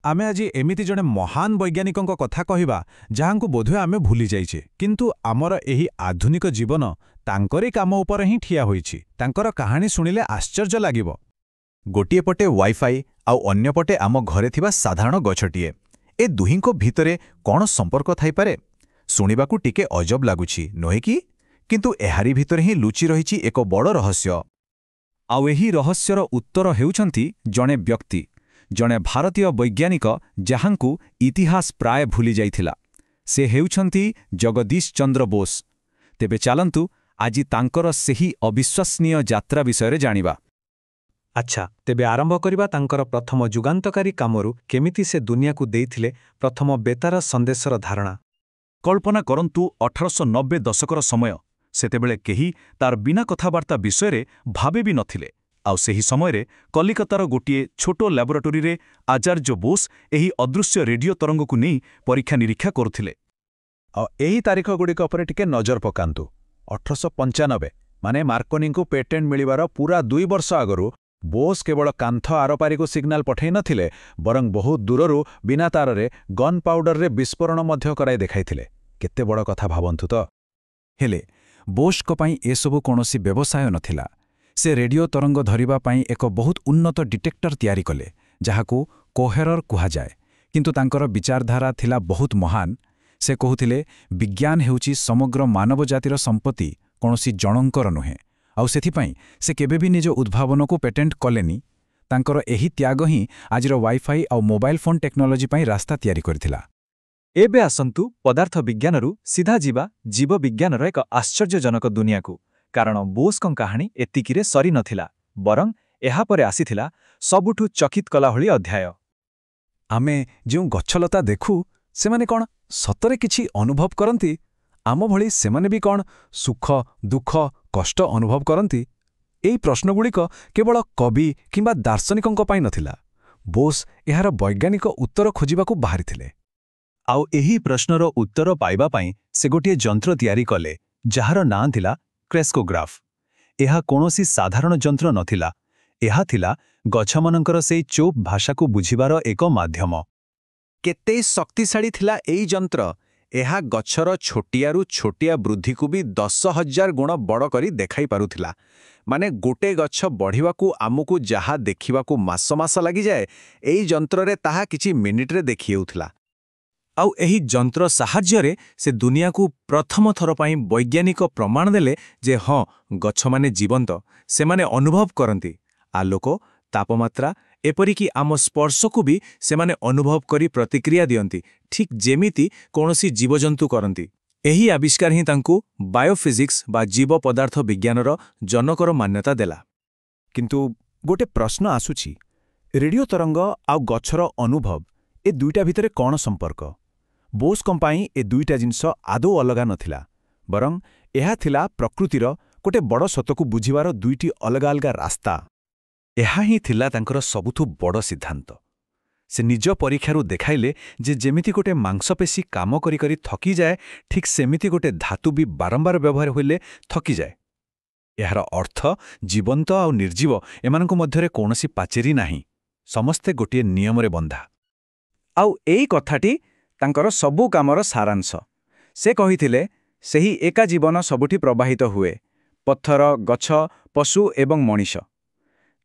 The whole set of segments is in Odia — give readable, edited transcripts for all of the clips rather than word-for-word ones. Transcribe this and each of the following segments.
ଆମେ ଆଜି ଏମିତି ଜଣେ ମହାନ ବୈଜ୍ଞାନିକଙ୍କ କଥା କହିବା, ଯାହାଙ୍କୁ ବୋଧହୁଏ ଆମେ ଭୁଲି ଯାଇଛେ। କିନ୍ତୁ ଆମର ଏହି ଆଧୁନିକ ଜୀବନ ତାଙ୍କରି କାମ ଉପରେ ହିଁ ଠିଆ ହୋଇଛି। ତାଙ୍କର କାହାଣୀ ଶୁଣିଲେ ଆଶ୍ଚର୍ଯ୍ୟ ଲାଗିବ। ଗୋଟିଏ ପଟେ ୱାଇଫାଇ ଆଉ ଅନ୍ୟପଟେ ଆମ ଘରେ ଥିବା ସାଧାରଣ ଗଛଟିଏ, ଏ ଦୁହିଁଙ୍କ ଭିତରେ କ'ଣ ସମ୍ପର୍କ ଥାଇପାରେ? ଶୁଣିବାକୁ ଟିକେ ଅଜବ ଲାଗୁଛି, ନୁହେଁ କି? କିନ୍ତୁ ଏହାରି ଭିତରେ ହିଁ ଲୁଚି ରହିଛି ଏକ ବଡ଼ ରହସ୍ୟ। ଆଉ ଏହି ରହସ୍ୟର ଉତ୍ତର ହେଉଛନ୍ତି ଜଣେ ବ୍ୟକ୍ତି, ଜଣେ ଭାରତୀୟ ବୈଜ୍ଞାନିକ, ଯାହାଙ୍କୁ ଇତିହାସ ପ୍ରାୟ ଭୁଲି ଯାଇଥିଲା। ସେ ହେଉଛନ୍ତି ଜଗଦୀଶ ଚନ୍ଦ୍ର ବୋଷ। ତେବେ ଚାଲନ୍ତୁ, ଆଜି ତାଙ୍କର ସେହି ଅବିଶ୍ୱସନୀୟ ଯାତ୍ରା ବିଷୟରେ ଜାଣିବା। ଆଚ୍ଛା, ତେବେ ଆରମ୍ଭ କରିବା ତାଙ୍କର ପ୍ରଥମ ଯୁଗାନ୍ତକାରୀ କାମରୁ, କେମିତି ସେ ଦୁନିଆକୁ ଦେଇଥିଲେ ପ୍ରଥମ ବେତାର ସନ୍ଦେଶର ଧାରଣା। କଳ୍ପନା କରନ୍ତୁ, 1890 ଦଶକର ସମୟ। ସେତେବେଳେ କେହି ତାର ବିନା କଥାବାର୍ତ୍ତା ବିଷୟରେ ଭାବେ ବି ନଥିଲେ। ଆଉ ସେହି ସମୟରେ କଲିକତାର ଗୋଟିଏ ଛୋଟ ଲାବୋରେଟୋରୀରେ ଆଚାର୍ଯ୍ୟ ବୋଷ ଏହି ଅଦୃଶ୍ୟ ରେଡିଓ ତରଙ୍ଗକୁ ନେଇ ପରୀକ୍ଷା ନିରୀକ୍ଷା କରୁଥିଲେ। ଆଉ ଏହି ତାରିଖଗୁଡ଼ିକ ଉପରେ ଟିକେ ନଜର ପକାନ୍ତୁ। 1895, ମାନେ ମାର୍କୋନିଙ୍କୁ ପେଟେଣ୍ଟ ମିଳିବାର ପୁରା 2 ବର୍ଷ ଆଗରୁ ବୋଷ କେବଳ କାନ୍ଥ ଆରପାରିକୁ ସିଗ୍ନାଲ ପଠାଇ ନଥିଲେ, ବରଂ ବହୁତ ଦୂରରୁ ବିନା ତାରରେ ଗନ୍ ପାଉଡରରେ ବିସ୍ଫୋରଣ ମଧ୍ୟ କରାଇ ଦେଖାଇଥିଲେ। କେତେ ବଡ଼ କଥା ଭାବନ୍ତୁ ତ! ହେଲେ ବୋଷଙ୍କ ପାଇଁ ଏସବୁ କୌଣସି ବ୍ୟବସାୟ ନଥିଲା। ସେ ରେଡିଓ ତରଙ୍ଗ ଧରିବା ପାଇଁ ଏକ ବହୁତ ଉନ୍ନତ ଡିଟେକ୍ଟର ତିଆରି କଲେ, ଯାହାକୁ କୋହେରର କୁହାଯାଏ। କିନ୍ତୁ ତାଙ୍କର ବିଚାରଧାରା ଥିଲା ବହୁତ ମହାନ। ସେ କହୁଥିଲେ, ବିଜ୍ଞାନ ହେଉଛି ସମଗ୍ର ମାନବ ଜାତିର ସମ୍ପତ୍ତି, କୌଣସି ଜଣଙ୍କର ନୁହେଁ। ଆଉ ସେଥିପାଇଁ ସେ କେବେ ବି ନିଜ ଉଦ୍ଭାବନକୁ ପେଟେଣ୍ଟ କଲେନି। ତାଙ୍କର ଏହି ତ୍ୟାଗ ହିଁ ଆଜିର ୱାଇଫାଇ ଆଉ ମୋବାଇଲ ଫୋନ୍ ଟେକ୍ନୋଲୋଜି ପାଇଁ ରାସ୍ତା ତିଆରି କରିଥିଲା। ଏବେ ଆସନ୍ତୁ, ପଦାର୍ଥ ବିଜ୍ଞାନରୁ ସିଧା ଯିବା ଜୀବବିଜ୍ଞାନର ଏକ ଆଶ୍ଚର୍ଯ୍ୟଜନକ ଦୁନିଆକୁ। କାରଣ ବୋଷଙ୍କ କାହାଣୀ ଏତିକିରେ ସରିନଥିଲା, ବରଂ ଏହାପରେ ଆସିଥିଲା ସବୁଠୁ ଚକିତ କଲା ଭଳି ଅଧ୍ୟାୟ। ଆମେ ଯେଉଁ ଗଛଲତା ଦେଖୁ, ସେମାନେ କ'ଣ ସତରେ କିଛି ଅନୁଭବ କରନ୍ତି? ଆମ ଭଳି ସେମାନେ ବି କ'ଣ ସୁଖ, ଦୁଃଖ, କଷ୍ଟ ଅନୁଭବ କରନ୍ତି? ଏହି ପ୍ରଶ୍ନଗୁଡ଼ିକ କେବଳ କବି କିମ୍ବା ଦାର୍ଶନିକଙ୍କ ପାଇଁ ନଥିଲା। ବୋଷ ଏହାର ବୈଜ୍ଞାନିକ ଉତ୍ତର ଖୋଜିବାକୁ ବାହାରିଥିଲେ। ଆଉ ଏହି ପ୍ରଶ୍ନର ଉତ୍ତର ପାଇବା ପାଇଁ ସେ ଗୋଟିଏ ଯନ୍ତ୍ର ତିଆରି କଲେ, ଯାହାର ନାଁ ଥିଲା କ୍ରେସ୍କୋଗ୍ରାଫ। ଏହା କୌଣସି ସାଧାରଣ ଯନ୍ତ୍ର ନଥିଲା। ଏହା ଥିଲା ଗଛମାନଙ୍କର ସେଇ ଚୁପ୍ ଭାଷାକୁ ବୁଝିବାର ଏକ ମାଧ୍ୟମ। କେତେ ଶକ୍ତିଶାଳୀ ଥିଲା ଏଇ ଯନ୍ତ୍ର! ଏହା ଗଛର ଛୋଟିଆରୁ ଛୋଟିଆ ବୃଦ୍ଧିକୁ ବି 10,000 ଗୁଣ ବଡ଼ କରି ଦେଖାଇ ପାରୁଥିଲା। ମାନେ ଗୋଟେ ଗଛ ବଢ଼ିବାକୁ ଆମକୁ ଯାହା ଦେଖିବାକୁ ମାସ ମାସ ଲାଗିଯାଏ, ଏଇ ଯନ୍ତ୍ରରେ ତାହା କିଛି ମିନିଟ୍ରେ ଦେଖିହେଉଥିଲା। ଆଉ ଏହି ଯନ୍ତ୍ର ସାହାଯ୍ୟରେ ସେ ଦୁନିଆକୁ ପ୍ରଥମ ଥର ପାଇଁ ବୈଜ୍ଞାନିକ ପ୍ରମାଣ ଦେଲେ ଯେ ହଁ, ଗଛମାନେ ଜୀବନ୍ତ, ସେମାନେ ଅନୁଭବ କରନ୍ତି। ଆଲୋକ, ତାପମାତ୍ରା, ଏପରିକି ଆମ ସ୍ପର୍ଶକୁ ବି ସେମାନେ ଅନୁଭବ କରି ପ୍ରତିକ୍ରିୟା ଦିଅନ୍ତି, ଠିକ୍ ଯେମିତି କୌଣସି ଜୀବଜନ୍ତୁ କରନ୍ତି। ଏହି ଆବିଷ୍କାର ହିଁ ତାଙ୍କୁ ବାୟୋଫିଜିକ୍ସ ବା ଜୀବ ପଦାର୍ଥ ବିଜ୍ଞାନର ଜନକର ମାନ୍ୟତା ଦେଲା। କିନ୍ତୁ ଗୋଟେ ପ୍ରଶ୍ନ ଆସୁଛି, ରେଡିଓ ତରଙ୍ଗ ଆଉ ଗଛର ଅନୁଭବ, ଏ ଦୁଇଟା ଭିତରେ କ'ଣ ସମ୍ପର୍କ? ବୋଷଙ୍କ ପାଇଁ ଏ ଦୁଇଟା ଜିନିଷ ଆଦୌ ଅଲଗା ନଥିଲା, ବରଂ ଏହା ଥିଲା ପ୍ରକୃତିର ଗୋଟେ ବଡ଼ ସତକୁ ବୁଝିବାର ଦୁଇଟି ଅଲଗା ଅଲଗା ରାସ୍ତା। ଏହା ହିଁ ଥିଲା ତାଙ୍କର ସବୁଠୁ ବଡ଼ ସିଦ୍ଧାନ୍ତ। ସେ ନିଜ ପରୀକ୍ଷାରୁ ଦେଖାଇଲେ ଯେ ଯେମିତି ଗୋଟେ ମାଂସପେଶୀ କାମ କରି କରି ଥକିଯାଏ, ଠିକ୍ ସେମିତି ଗୋଟେ ଧାତୁ ବି ବାରମ୍ବାର ବ୍ୟବହାର ହେଲେ ଥକିଯାଏ। ଏହାର ଅର୍ଥ, ଜୀବନ୍ତ ଆଉ ନିର୍ଜୀବ ଏମାନଙ୍କ ମଧ୍ୟରେ କୌଣସି ପାଚେରୀ ନାହିଁ। ସମସ୍ତେ ଗୋଟିଏ ନିୟମରେ ବନ୍ଧା। ଆଉ ଏଇ କଥାଟି ତାଙ୍କର ସବୁ କାମର ସାରାଂଶ। ସେ କହିଥିଲେ, ସେହି ଏକା ଜୀବନ ସବୁଠି ପ୍ରବାହିତ ହୁଏ, ପଥର, ଗଛ, ପଶୁ ଏବଂ ମଣିଷ।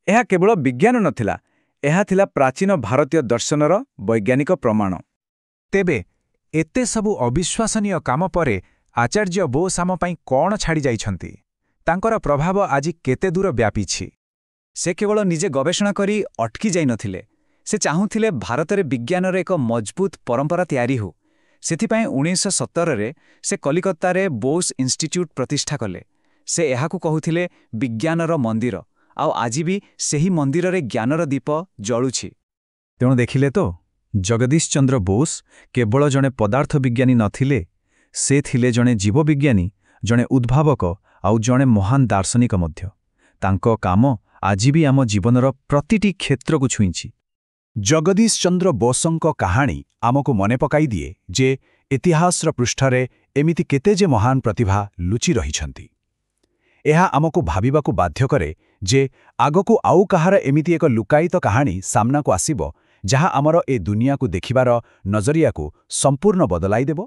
ଏହା କେବଳ ବିଜ୍ଞାନ ନଥିଲା, ଏହା ଥିଲା ପ୍ରାଚୀନ ଭାରତୀୟ ଦର୍ଶନର ବୈଜ୍ଞାନିକ ପ୍ରମାଣ। ତେବେ ଏତେ ସବୁ ଅବିଶ୍ୱସନୀୟ କାମ ପରେ ଆଚାର୍ଯ୍ୟ ବୋଷ ଆମ ପାଇଁ କ'ଣ ଛାଡ଼ି ଯାଇଛନ୍ତି? ତାଙ୍କର ପ୍ରଭାବ ଆଜି କେତେ ଦୂର ବ୍ୟାପିଛି? ସେ କେବଳ ନିଜେ ଗବେଷଣା କରି ଅଟକି ଯାଇନଥିଲେ। ସେ ଚାହୁଁଥିଲେ ଭାରତରେ ବିଜ୍ଞାନର ଏକ ମଜବୁତ ପରମ୍ପରା ତିଆରି ହେଉ। ସେଥିପାଇଁ 1917ରେ ସେ କଲିକତାରେ ବୋଷ ଇନଷ୍ଟିଚ୍ୟୁଟ୍ ପ୍ରତିଷ୍ଠା କଲେ। ସେ ଏହାକୁ କହୁଥିଲେ ବିଜ୍ଞାନର ମନ୍ଦିର। ଆଉ ଆଜି ବି ସେହି ମନ୍ଦିରରେ ଜ୍ଞାନର ଦୀପ ଜଳୁଛି। ତେଣୁ ଦେଖିଲେ ତ, ଜଗଦୀଶ ଚନ୍ଦ୍ର ବୋଷ କେବଳ ଜଣେ ପଦାର୍ଥ ବିଜ୍ଞାନୀ ନଥିଲେ, ସେ ଥିଲେ ଜଣେ ଜୀବବିଜ୍ଞାନୀ, ଜଣେ ଉଦ୍ଭାବକ ଆଉ ଜଣେ ମହାନ ଦାର୍ଶନିକ ମଧ୍ୟ। ତାଙ୍କ କାମ ଆଜି ବି ଆମ ଜୀବନର ପ୍ରତିଟି କ୍ଷେତ୍ରକୁ ଛୁଇଁଛି। ଜଗଦୀଶ ଚନ୍ଦ୍ର ବୋଷଙ୍କ କାହାଣୀ ଆମକୁ ମନେ ପକାଇ ଦିଏ ଯେ ଇତିହାସର ପୃଷ୍ଠାରେ ଏମିତି କେତେ ଯେ ମହାନ ପ୍ରତିଭା ଲୁଚି ରହିଛନ୍ତି। ଏହା ଆମକୁ ଭାବିବାକୁ ବାଧ୍ୟ କରେ ଯେ ଆଗକୁ ଆଉ କାହାର ଏମିତି ଏକ ଲୁକାୟିତ କାହାଣୀ ସାମ୍ନାକୁ ଆସିବ। ଯାହା ଆମର ଏ ଦୁନିଆକୁ ଦେଖିବାର ନଜରିଆକୁ ସମ୍ପୂର୍ଣ୍ଣ ବଦଳାଇଦେବ?